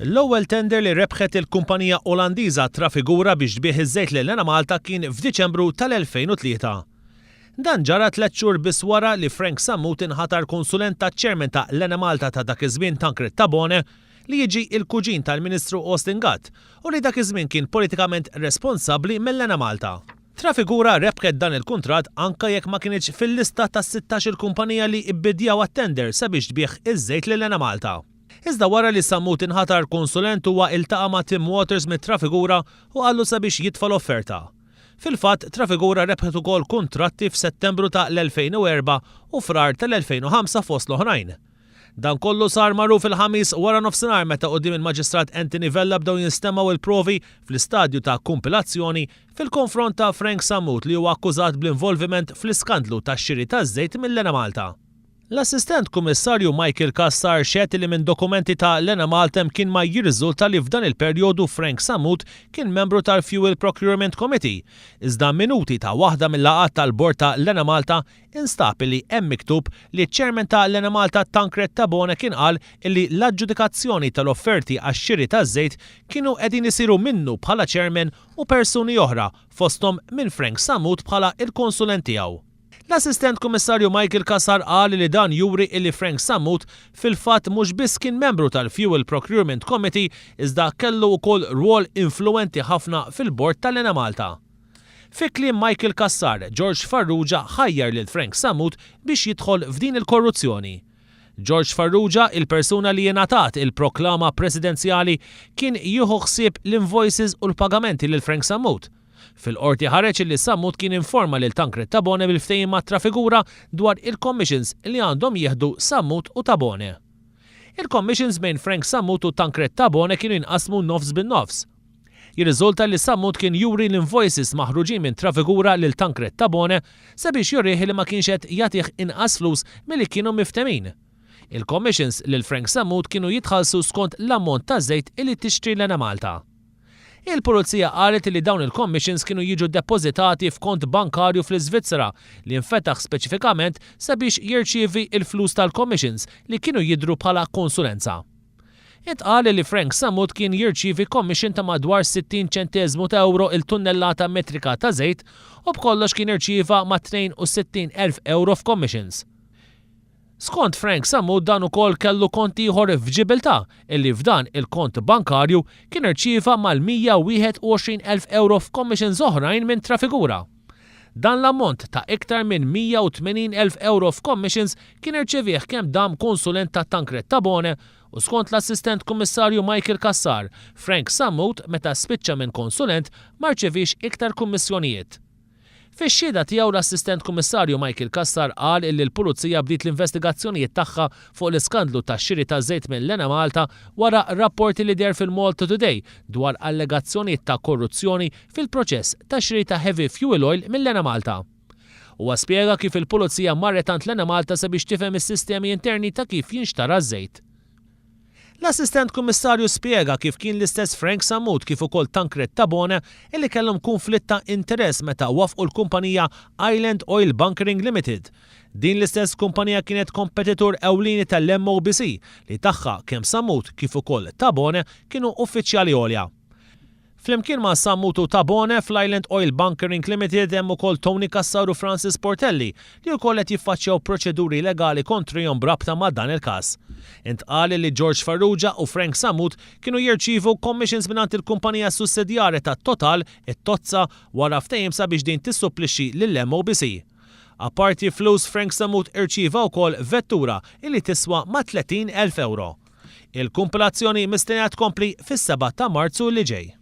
L-ewwel tender li rebħet il-kumpanija Olandiża Trafigura biex tbigħ iż-żejt lil Enemalta kien f'Diċembru tal-2003. Dan ġara tlett xhur biss wara li Frank Sammut inħatar konsulent taċ-Chairman ta' l-Enemalta ta' dak iż-żmien Tancred Tabone li jiġi l-kuġin tal-Ministru Austin Gatt u li dak iż-żmien kien politikament responsabbli mill-Enemalta. Trafigura rebħet dan il-kuntratt anke jekk ma kinitx fil-lista tas-sittax-il kumpanija li bbiddjaw għat-tender sabiex tbigħ iż-żejt lil Enemalta. Iżda wara li Sammut inħatar konsulent huwa iltaqa' ma' Tim Waters mit-Trafigura u qallu sabiex jitfa' l-offerta. Fil-fatt, Trafigura rebħet ukoll kuntratti f'Settembru ta' l-2004 u Frar tal-2005 fost l-oħrajn. Dan kollu sar magħruf il-Ħamis waranofsinhar meta quddiem il-Maġistrat Anthony Vella bdew jinstemgħu l-provi fl-istadju ta' kumpilazzjoni fil-konfront ta' Frank Sammut li huwa akkużat bl-involviment fl-iskandlu tax-xiri taż-żejt mill-Enemalta. L-Assistent Kummissarju Michael Cassar xehed li minn dokumenti ta' l-Enemalta mkien ma jirriżulta li f'dan il-perjodu Frank Sammut kien membru tal-Fuel Procurement Committee, iżda minuti ta' waħda mil-laqgħat tal-Bord ta' l-Enemalta instab illi hemm miktub li ċ-Chairman ta' l-Enemalta Tancred Tabone kien qal illi l-aġġudikazzjoni tal-offerti għax-xiri taż-żejt kienu qegħdin isiru minnu bħala Chairman u persuni oħra fosthom minn Frank Sammut bħala l-konsulent tiegħu. L-Assistent Kummissarju Michael Cassar qal li dan juri illi Frank Sammut fil-fatt mhux biss kien membru tal-Fuel Procurement Committee iżda kellu wkoll rwol influwenti ħafna fil-bord tal-Enemalta. Fi kliem Michael Cassar, George Farrugia ħajjar lil Frank Sammut biex jidħol f'din il-korruzzjoni. George Farrugia, il-persuna li ingħatat il-proklama presidenzjali, kien jieħu ħsieb l-invoices u l-pagamenti lil Frank Sammut. Fil-Qorti ħareġ illi Sammut kien informa lil Tancred Tabone bil-ftehim ma' Trafigura dwar il-commissions li għandhom jieħdu Sammut u Tabone. Il-commissions bejn Frank Sammut u Tancred Tabone kienu jinqasmu nofs bin-nofs. Jirriżulta li Sammut kien juri l-invoices maħruġin minn Trafigura lil Tancred Tabone sabiex jurih li ma kienx qed jagħtih inqas flus milli kienu miftehmin. Il-commissions lil Frank Sammut kienu jitħallsu skont l-ammont ta' żejt illi tixtri l-Enemalta. Il-Pulizija qalet li dawn il-commissions kienu jiġu depożitati f'kont bankarju fl-Iżvizzera li nfetaħ speċifikament sabiex jirċievi l-flus tal-commissions li kienu jidhru bħala konsulenza. Intqal li Frank Sammut kien jirċievi commission ta' madwar 60 ċenteżmu ta' ewro il-tunnellata metrika ta' żejt u b'kollox kien irċieva mat-62,000 ewro f'commissions. Skont Frank Sammut dan ukoll kellu kont ieħor f'Ġibiltà illi f'dan il-kont bankarju kien irċieva mal-121,000 ewro f'commissions oħrajn minn Trafigura. Dan l-ammont ta' iktar minn 180,000 ewro f'commissions kien irċevieh kemm dam konsulent ta' Tancred Tabone u skont l-Assistent Kummissarju Michael Cassar, Frank Sammut meta spiċċa minn konsulent ma rċeviex iktar kummissjonijiet. Fix-xhieda tiegħu l-Assistent Kummissarju Michael Cassar qal illi l-Pulizija bdiet l-investigazzjonijiet tagħha fuq l-iskandlu tax-xiri ta' żejt minn l-Enemalta wara rapporti li deher fil-Malta Today dwar allegazzjonijiet ta' korruzzjoni fil-proċess ta' xiri ta' heavy fuel oil mill-Enemalta. Huwa spjega kif il-Pulizija marret għand l-Enemalta sabiex tifhem is-sistemi interni ta' kif jinxtara ż-żejt. L-Assistent Kummissarju spjega kif kien l-istess Frank Sammut kif ukoll Tancred Tabone illi kellhom kunflitt ta' interess meta waffqu l-kumpanija Island Oil Bunkering Limited. Din l-istess kumpanija kienet kompetitur ewlieni tal-MOBC li tagħha kemm Sammut kif ukoll Tabone kienu uffiċjali għolja. Flimkien ma' Sammut u Tabone, fl-Island Oil Bunkering Limited hemm ukoll Tony Cassar u Francis Portelli li wkoll qed jiffaċċjaw proċeduri legali kontrihom b'rabta ma' dan il-każ. Intqal li George Farrugia u Frank Sammut kienu jirċievu commissions mingħand il-kumpanija sussidjarja ta' Total, it-Totsa, wara ftehim sabiex din tissupplixxi lill-MOBC. Apparti flus Frank Sammut irċieva wkoll vettura illi tiswa mat-30,000 ewro. Il-kumpilazzjoni mistennija tkompli fis-7 ta' Marzu li ġej.